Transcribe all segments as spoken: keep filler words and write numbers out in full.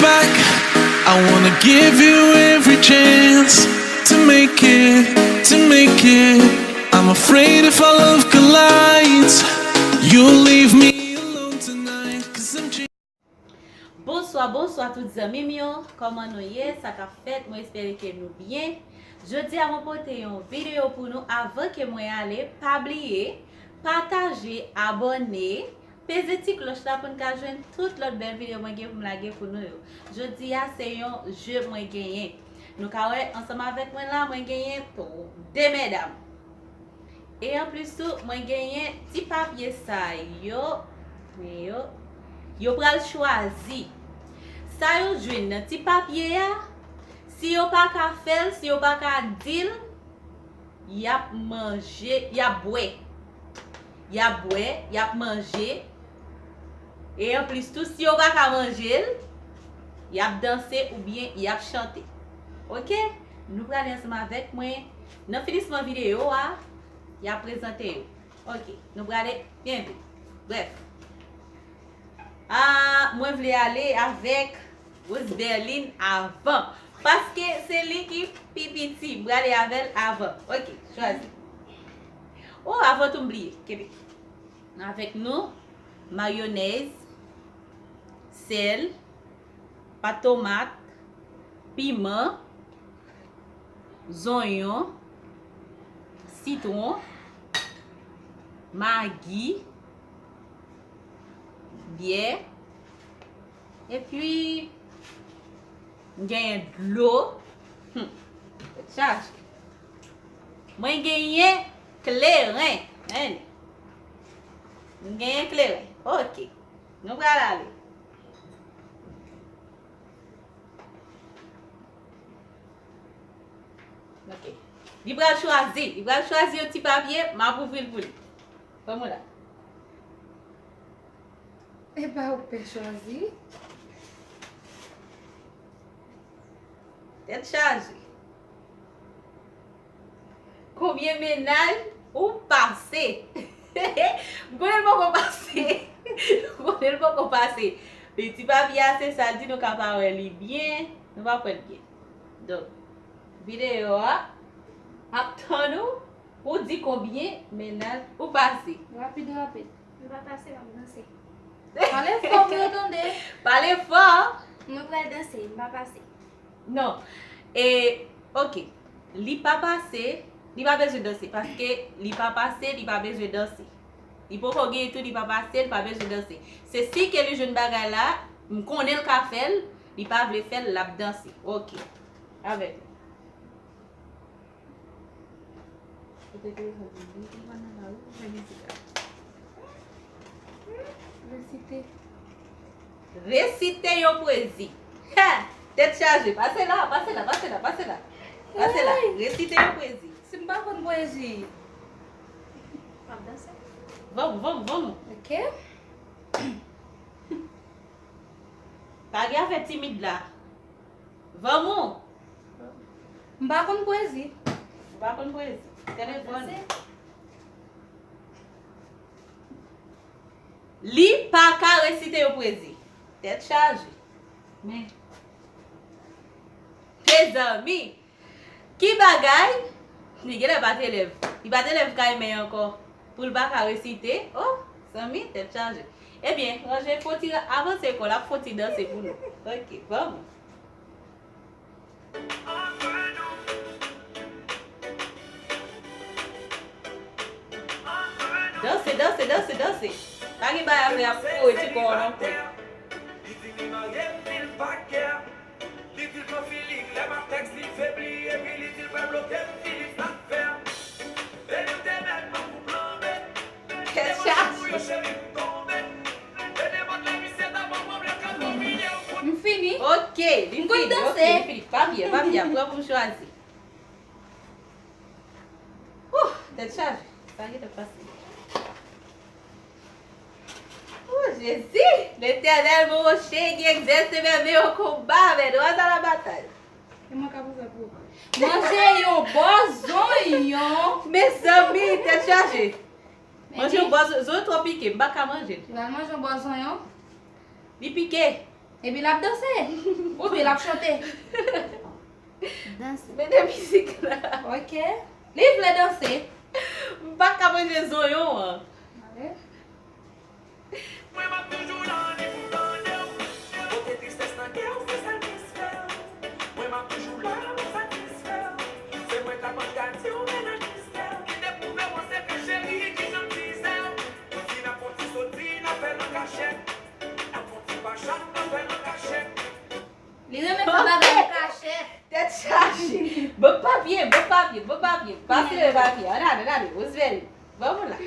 back. I wanna give you every chance to make it, to make it. I'm afraid if our love collides, you'll leave me alone tonight. 'Cause I'm changed. Bonswa, bonswa tout zanmi m yo. Kòman nou ye? Sa k ap fèt? Mwen espere ke nou byen. Jodi a mwen pote yon videyo pou nou. Avan ke mwen ale, pa bliye pataje, abòne, peze ti klòch la pou n ka jwenn tout lòt bèl videyo mwen gen pou m lage pou nou yo. Jodi a se yon je mwen genyen. Nou ka wè ansanm avèk mwen la, mwen genyen tw-, de medam. E anplis tou, mwen genyen ti papye sa yo, men yo, yo pral chwazi. Sa yo jwenn nan ti papye a, si yo pa ka fè l, si yo pa ka di l, y ap manje, y ap bwè. Y ap bwè, y ap manje. E anplis tou, si yo pa ka manje l, y ap danse oubyen y ap chante. Oke? Nou prale ansanm avèk mwen. Nan finisman videyo a, y ap prezante yo. Oke, nou prale byen vit. Brèf. Ah, mwen vle ale avèk Rose Berlin avan. Paske se li ki pi piti. M prale avè l avan. Oke, chwazi. Oh, avan tou m bliye. Kenbe. Avèk nou, mayonèz, sèl, pat tomat, piman, zonyon, sitwon, magi, byè, epi m genyen dlo. Hmm. Tèt chaje. Mwen genyen kleren. Hein? M genyen kleren. Oke. Nou pral ale. Ok. Li pral chwazi. Li pral chwazi yon ti papye. M ap ouvri l pou li. Ban mwen la. Epa ou pè chwazi. Tèt chaje. Konbyen mennaj ou pase? M konnen l poko pase. M konnen l poko pase. Men ti papye a se sa l di, nou ka pa wè li byen. Nou pa kwè l byen. Donk, videyo a ap tann ou pou w di konbyen mennaj ou pase. Rapid, rapid. M pa pase, m ap danse. Pale fò pou yo tande. Pale fò. Mwen pral danse, m pa pase. Non. E, ok. Li pa pase, li pa bezwen danse. Paske li pa pase, li pa bezwen danse. Li poko gen tou, li pa pase, li pa bezwen danse. Se si ke li jwenn bagay la, m konnen l ka fè l, li pa vle fè l, l ap danse. Ok. Avèk nou. Ou te telefòn pou li, ou pa nan la, ou fè mizik la. Resite. Resite yon pwezi. Ha! Tèt chaje. Pase la, pase la, pase la, pase la. Pase la. Ay! Resite yon pwezi. Si m pa konn pwezi. M ap danse. Vamos, vamos, vamos. Ok. Pa gen afè timid la. Vamos! M pa konn pwezi. Ou pa konn pwezi? Telefòn. Li pa ka resite yon pwezi. Tèt chaje. Men. Mezanmi! Ki bagay? Li genlè pa t elèv. Li pa t elèv kay men ankò. Pou l pa ka resite. Oh, zanmi, tèt chaje. Ebyen, ranje fon ti avanse kò l ap fon ti danse pou nou. Ok, vamos. Danse, danse, danse, danse. Pa gen bagay ap fè ap foure ti kò w nan kwen. Li di li marye m, li pa kè. Li di l pran feeling, lè m ap tèks li febli, epi li di l pral bloke m, Philips t ap fè. E nou te mèt pran pou plonbe. Kèt chaje. M fini. Ok, li fini. Ok, li fini. Pa byen, pa byen. Pran pou m chwazi. Ouh, tèt chaje. Sa gentan pase. Oh, Jezi! Letènèl, mon rocher, qui exerce merveilleux combats, mes droits à la bataille. E mwen ka pou fè pou ou. Manje yon bò zonyon. Mezanmi, tèt chaje. Manje yon bò zonyon twò pike, m pa ka manje l. Li pral manje yon bò zonyon. Li pike. Epi l ap danse. Oubyen l ap chante. Danse. Mete mizik la. Ok. Li vle danse. M pa ka manje zonyon an. Ale. Mwen m ap toujou la, ni pou tande w. Kote tristès nan kè w, se sèl ki fè w. Mwen m ap toujou la pou satisfè w. Se mwen k ap ann gade w, mennaj mistè. Ki te pwouve w an sekrè, cheri, ki jan m tizè w. Di n ap fè yon ti soti, n ap fè l an kachèt. N ap fè yon ti pachat, n ap fè l an kachèt. Li renmen fè bagay an kachèt. Tèt chaje. Bon papye, bon papye, bon papye. Pase le papye. Ann ale, ann ale. Rosemary, ban mwen la.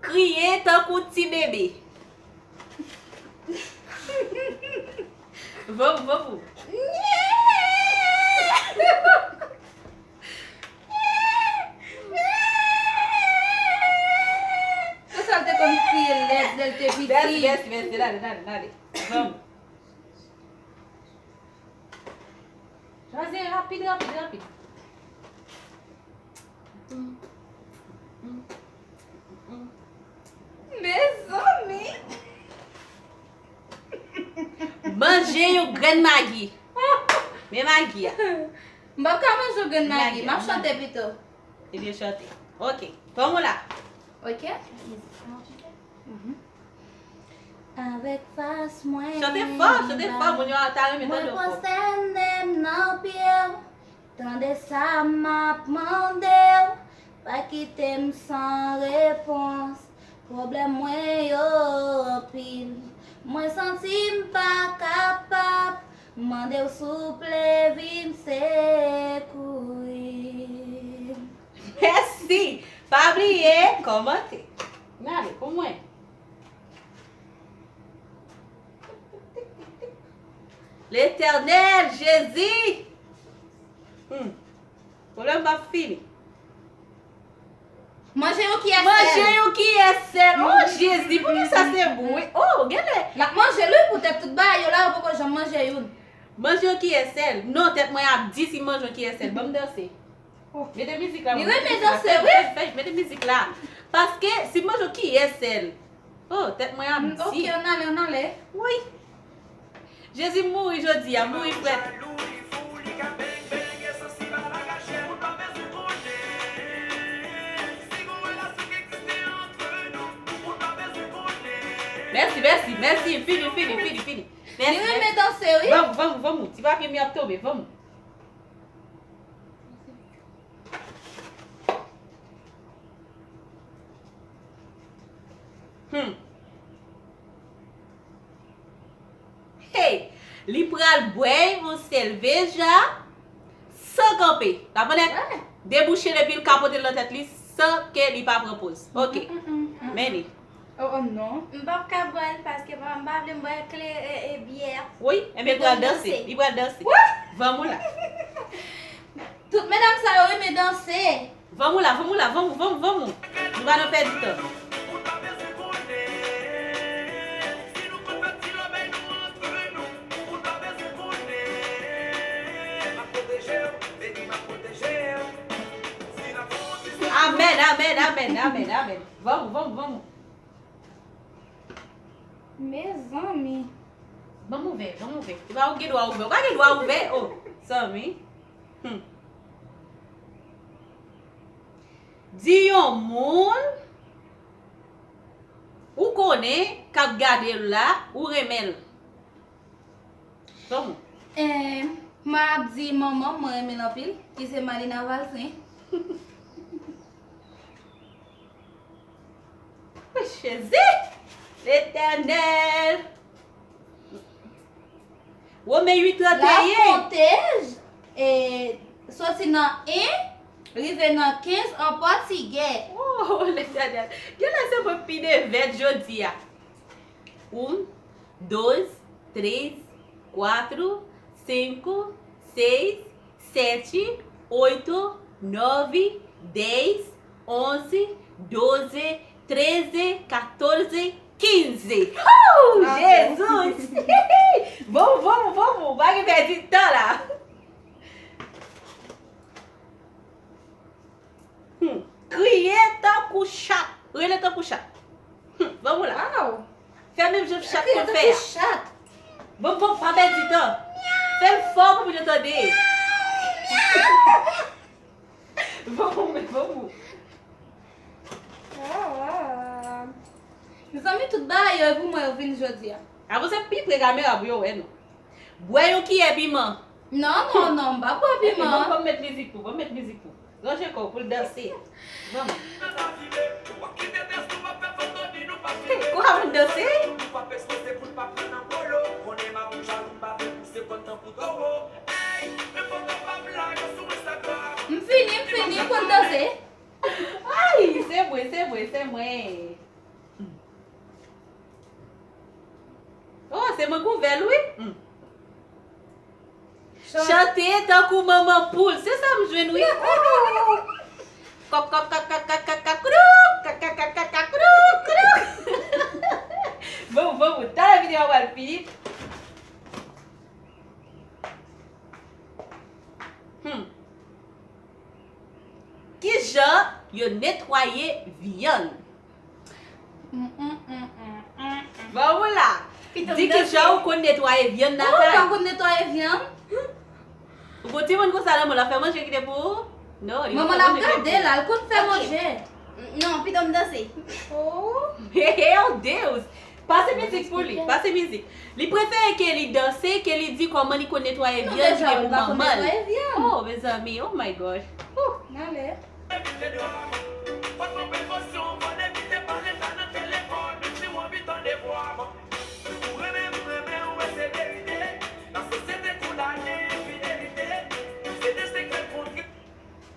Kriye tankou ti bebe. Vòvò. Konsa l te konn kriye lèd lè l te piti. Mèsi, mèsi, mèsi. Dale, dale, dale. Vòvò. Jwaze rapid, rapid, rapid. Mezanmi! Manje yon grenn magi. Men magi a. M p ap ka manje yon grenn magi. Magi, m ap chante pito. Ebyen, chante. Ok. Ban mwen la. Ok. Avèk fas mwen. Chante fò, chante fò, moun yo ta renmen tande w fò. Mwen pwostène m nan pye w. Tande sa m ap mande w, pa kite m san repons. Pwoblèm mwen yo anpil, mwen santi m pa kapab. Mande w souple vin sekouy. Mèsi! Pa bliye kòmante. N ale pou mwen. Letènèl, Jezi! Hmm. Pwoblèm p ap fini. Manje yon kiyè sèl. Manje yon kiyè sèl. Oh, Jezi, poukisa se bon, wi? Oh, genlè. L ap manje l, wi, poutèt tout bagay yo la, yo poko janm manje youn. Manje yon kiyè sèl. Non, tèt mwen ap di si m manje yon kiyè sèl. Ban m danse. Oh. Mete mizik la. Li renmen danse, wi. Fè, fè, fè, mete mizik la. Paske si m manje yon kiyè sèl, oh, tèt mwen ap di. Ok, ann ale, ann ale. Wi. Jezi mouri jodi a, mouri frèt. Mèsi, mèsi, mèsi, fini, fini, fini, fini. Mèsi, mèsi. Li renmen danse, wi. Vanm, vanm, vanm, ti papye m yo ap tonbe, vanm. Hmm. Hey, li pral bwè yon sèl veja san kanpe. L ap annik debouche l epi l ka pote l nan tèt li san ke li pa pran poz. Ok. Mm, mm, mm, mm. Mennen. Oh, oh, non. M p ap ka bwè l paske pa, m pa vle m bwè kle, e, e, byè. Wi, enben li pral danse. Li pral danse. What? Vanm ou la. Tout medam sa yo renmen danse. Vanm ou la, vanm ou la, vanm ou, vanm ou, vanm ou. Nou pa nan pèdi tan. Amèn, amèn, amèn, amèn, amèn. Vanm ou, vanm ou, vanm ou. Mezanmi. Ban m ouvè, ban m ouvè. Ou pa gen dwa ouvè. Ou pa gen dwa ouvè. Oh, zanmi. Hmm. Di yon moun ou konnen k ap gade w la, ou renmen l. Ban m. Eh, m ap di manman m, mwen renmen l anpil, ki se Malina Valcin. Jezi! Letènèl! Wome uit trannteyen. La konte, e, soti nan en, rive nan kenz an pòtigè. Oh, Letènèl! Genlè se mwen k pi devèt jodi a. Un, dos, tres, cuatro, cinco, seis, sete, oito, nove, dez, onze, doze, treze, katorze, kenz. Oh, Jesus! Bon, bon, bon, bon, pa gen pèdi tan la. Pou chat. Hum, ban m la. Waw. Fè menm jan chat konn fè a. Chat. Bon, bon, pa pèdi tan. Fè l fò pou moun yo tande. Bon, bon, bon, bon. Mezanmi, tout bagay yo e pou mwen yo vin jodi a. Avanse pi pre kamera pou yo wè nou. Bwè yon kiyè piman. Non, non, non, m pa bwè piman. Ban m met mizik pou, ban m met mizik pou. Ranje kò w pou l danse. Vamos. Kwa moun danse? M fini, m fini, m konn danse. Ay, se mwen, se mwen, se mwen. Oh, se mwen k ouvè l wi. Chante tankou manman poul. Se sa m jwenn wi. Kòk, kòk, kak, kak, kak, kak, kak, koudouk. Kak, kak, kak, kak, kak, koudouk, koudouk. Bon, bon, bon. Talè videyo a pral fini. Hmm. Kijan yo netwaye vyann? Vamos lá. Di kijan ou konn netwaye vyann nan kay? Ou pa konn netwaye vyann? Ou gon timoun konsa nan men w, l ap fè manje kite pou ou? Non, li pa fè manje kite pou ou. Manman l ap gade l, l konn fè manje. Non, pito m danse. Oh. Hey, oh Deus! Pase mizik pou li, pase mizik. Li prefere ke li danse, ke li di kòman li konn netwaye vyann kite pou manman l. Oh, mezanmi, oh my gosh. Ooh. N ale.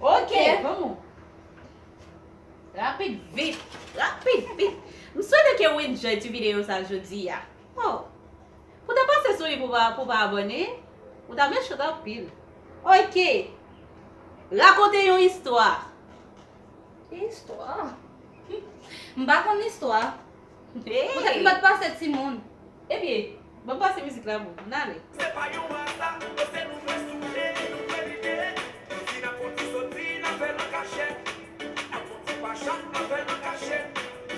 Ok, vamos. Rapid vit, rapid vit. M swete ke w enjoy ti videyo sa jodi a. Oh. Pou ta pase sou li pou pa, pou pa abòne, ou ta mechan anpil. Ok. Rakonte yon istwa. Istwa? M pa konn istwa. Hey. Poutèt m pa t pase timoun. Ebyen, ban m pase mizik la pou ou. N ale. Se pa yon aza, se nou fè soule, nou fè lide. Si n ap fè yon ti soti, n ap fè l an kachèt. N ap fè yon ti pachat, n ap fè l an kachèt.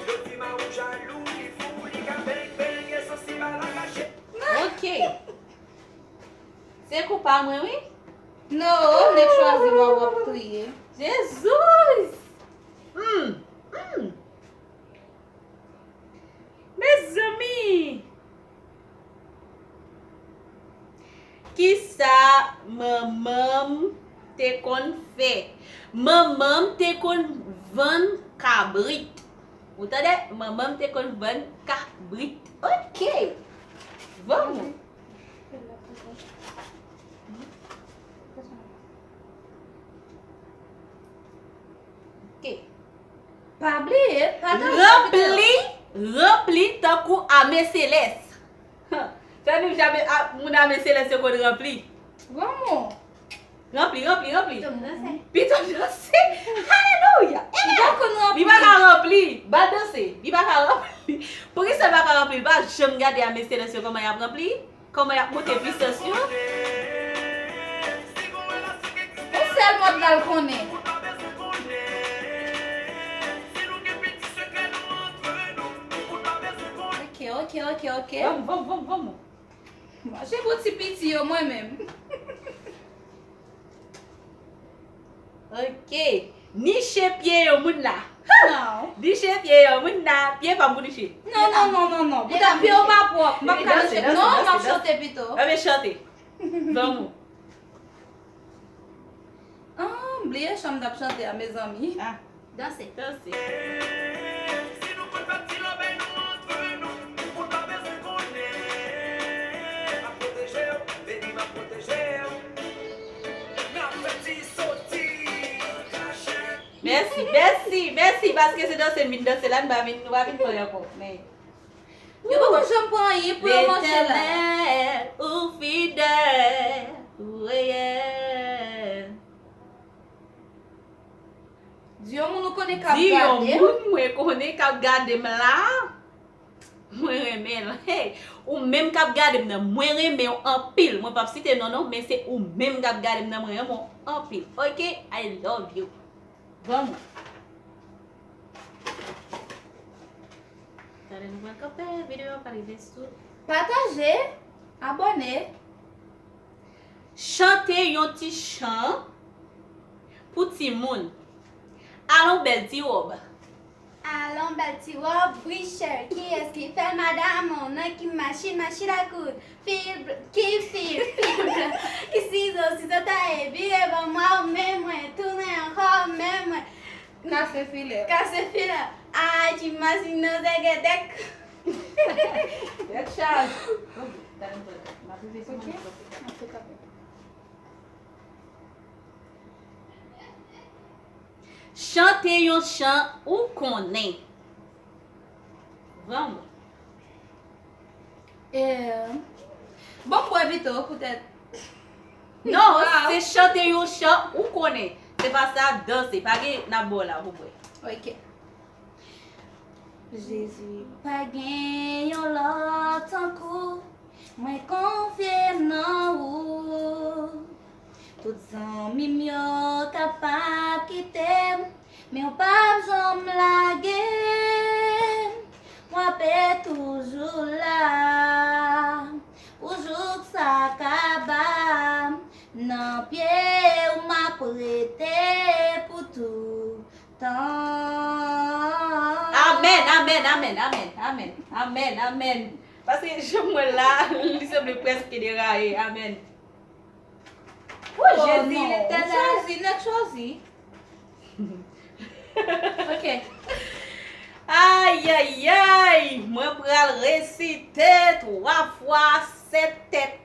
Yo di Mawout jalou, li fou, li ka beng beng, e sansib a la kachèt. Ok. Se kou pa mwen, wi. No, nèg chwazi Mawout, w ap kriye. Jezi! Hmm, hmm. Mezanmi! Kisa manman m te konn fè? Manman m te konn vann kabrit. Ou tande? Manman m te konn vann kabrit. Ok. Vamos. Ok. Pa bliye, pataje videyo. Ranpli, ranpli tankou ame selès. Fè nou janm a, moun ame selès yo konn ranpli. Vamos. Ranpli, ranpli, ranpli. Pito m danse. Pito m danse. Alelouya. Li pa konn ranpli. Li pa ka ranpli. Ba l danse. Li pa ka ranpli. Poukisa l pa ka ranpli? Li pa janm gade ame selès yo kòman y ap ranpli? Kòman y ap monte pisans yo? Yon sèl mòd la l konnen. Ok, ok, ok, ok. Vamos, vamos, vamos, vamos. Mache pou ti piti yo mwen menm. Ok. Niche pye yo moun la. Non. Niche pye yo moun la. Pye pa m pou niche. Non, non, non, non, non. Poutan pye yo pa pwòp. M p ap ka niche. Non, m ap chante pito. Anben chante. Vamos. Ah, m bliye chan m t ap chante a, mezanmi. Ah. Danse. Danse. Si nou konn fè ti lòbèy nou antre nou, moun pa bezwen konnen. M ap pwoteje w, baby, m ap pwoteje w. N ap fè ti soti kachèt. Mèsi, mèsi, mèsi, paske se danse n vin danse la, n pa vin, nou pa vin fè l ankò. Men. Yo poko janm pran anyen pou yo manje la. Letènèl, ou fidèl, ou reyèl. Di yon moun ou konnen k ap gade m. Di yon moun mwen konnen k ap gade m la. Mwen renmen l. Hey, ou menm k ap gade m nan, mwen renmen w anpil. Mwen p ap site non, non, men se ou menm k ap gade m nan, mwen renmen w anpil. Ok, I love you. Vamos. Talè nou pral kanpe, videyo a pa rive sou. Pataje, abòne. Chante yon ti chan pou timoun. Alon bèl ti wòb. Alon bèl ti wòb, wi chè. Kiyès ki fè l, madanm ou? Nan ki machin, machin a koud? Fil, ki fil, fil blan. Ki sizo, sizo taye. Vire bò mwen, men mwen. Tounen ankò, men mwen. Kase filè. Kase filè. Ay, ti machin nan zègèdèk. Tèt chaje. Ok, talè m pral, m ap rive sou moun. Ok, m ap fè kanpe. Chante yon chan ou konnen. Vrèman. Eh, bon, m bwè pito, poutèt. Non, se chante yon chan ou konnen. Se pa sa, danse. Pa gen n ap bwè la, ou bwè. Ok. Jezi, pa gen yon lòt tankou, mwen konfye m nan ou. Tout zanmi m yo kapab kite m, men w p ap janm lage m. W ape toujou la, pou jouk sa kaba m. Nan pye w m ap rete pou toutan. Amèn, amèn, amèn, amèn, amèn, amèn, amèn. Paske jan m wè l la, li sanble prèske deraye. Amèn. Oh, Jezi, non. Letènèl. Chwazi, nèt chwazi. Ok. Ayayay, mwen pral resite twa fwa sèt tèt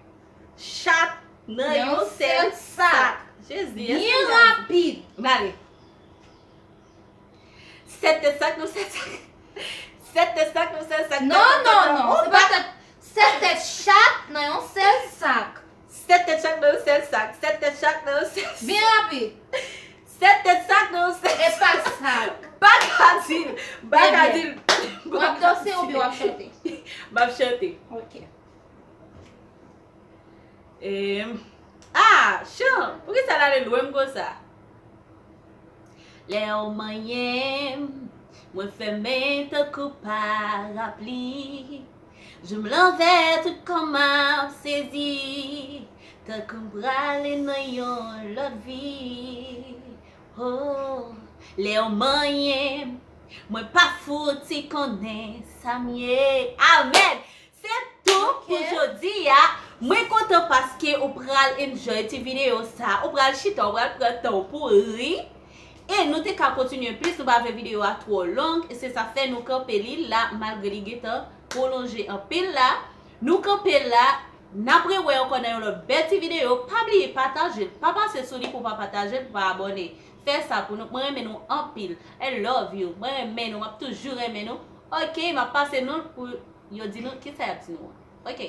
chat nan yon sèl sak. Jezi, byen rapid. N ale. Sèt tèt sak nan sèl sak. Sèt tèt sak nan sèl sak. Non, non, non, se pa tèt. Sèt tèt chat nan yon sèl sak. Sèt tèt chat nan yon sèl sak. Sèt tèt chat nan yon sèl sak. Byen rapid. Sèt tèt sak nan yon sèl sak. E pa sak. Pa ka di l. Pa ka di l. W ap danse oubyen w ap chante? M ap chante. Ok. Em, ah, chan, poukisa l ale lwen m konsa? Lè w manyen m, mwen fèmen tankou parapli. Je m lanvè, tout kò m ap sezi, tankou m prale nan yon lòt vi. Oh, lè w manyen m, mwen pa fouti konnen sa m ye. Amèn! Se tou pou jodi a. Mwen kontan paske ou pral enjoy ti videyo sa. Ou pral chita, ou pral pran tan w pou ri. E nou te ka kontinye plis, nou pa vle videyo a twò long. E se sa fè nou kanpe li la, malgre li gentan pwolonje anpil la. Nou kanpe la. N ap rewè ankò nan yon lòt bèl ti videyo. Pa bliye pataje l. Pa pase sou li pou w pa pataje l, pou w pa abòne. Fè sa pou nou. Mwen renmen nou anpil. I love you. Mwen renmen nou. M ap toujou renmen nou. Ok, m ap pase non l pou yo di nou kisa y ap di nou an. Ok.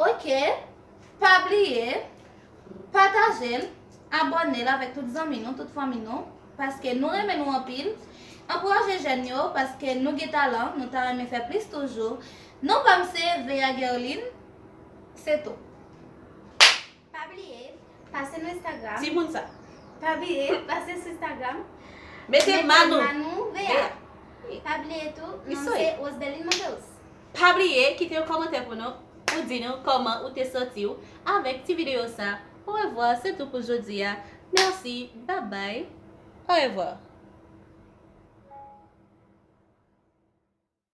Ok. Pa bliye pataje l, abòne l avèk tout zanmi nou, tout fanmi nou, paske nou renmen nou anpil. Ankouraje jèn yo, paske nou gen talan, nou ta renmen fè plis toujou. Non pa m se Vea Guerline, se tou. Pa bliye pase nou Instagram. Timoun sa. Pa bliye pase sou Instagram. Mete Manou Vea. Pa bliye tou, non se Rosebeline Mateus. Pa bliye kite yon kòmantè pou nou, pou di nou kòman ou te santi w avèk ti videyo sa. Orevwa, se tou pou jodi a. Mèsi, babay. Orevwa.